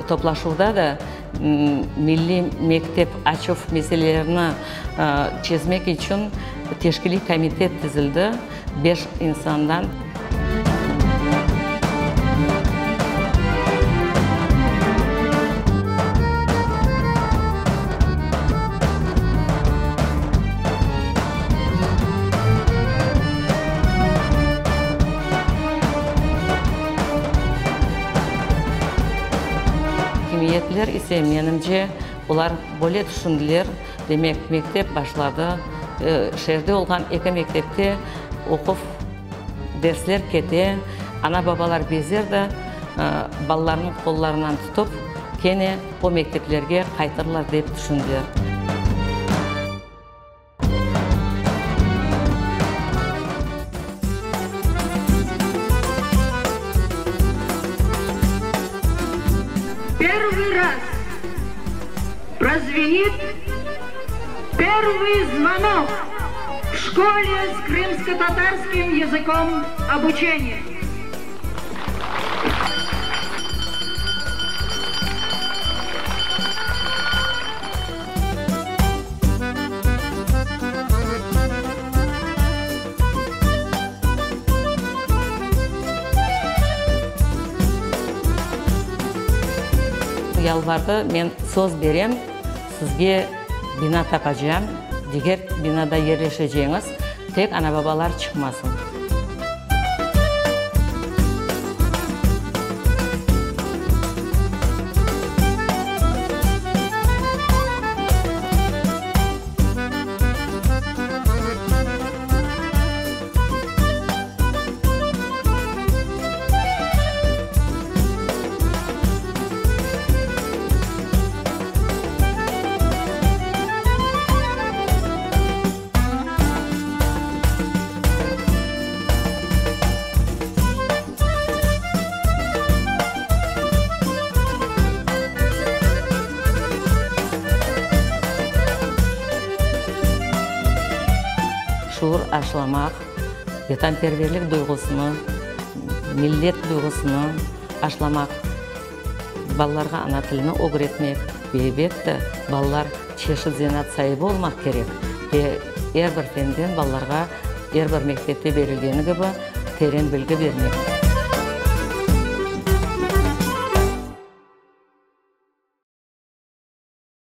toplaşuvda da milliy mektep açuv meselelerini çezmek içün teşkiliy komitet tizildi, beş insandan. Akimiyetler ise, menimce, olar böyle tüşündiler, demek, mektep başladı, şeerde olğan eki mektepte oquv, dersler kete, ana-babalar bezer de, balalarınıñ qollarından tutıp, kene o mekteplerge qaytırlar dep tüşündiler. Первый раз prozvenit первый zvonok v şkole s krımskotatarskim yazıkom obuçeniya. Yalvardı, men söz berem, sizge bina tapacağım, diger binada yerleşeceñiz, tek ana-babalar çıqmasın. Şuur aşılamaq, vetanperverlik duyğusını, millet duyğusını aşılamaq, balalarğa ana tilini ögretmek ve, elbette, balalar çeşit zenaat saibi olmaq kerek ve er bir fenden balalarğa er bir mektepte berilgeni kibi teren bilgi bermek.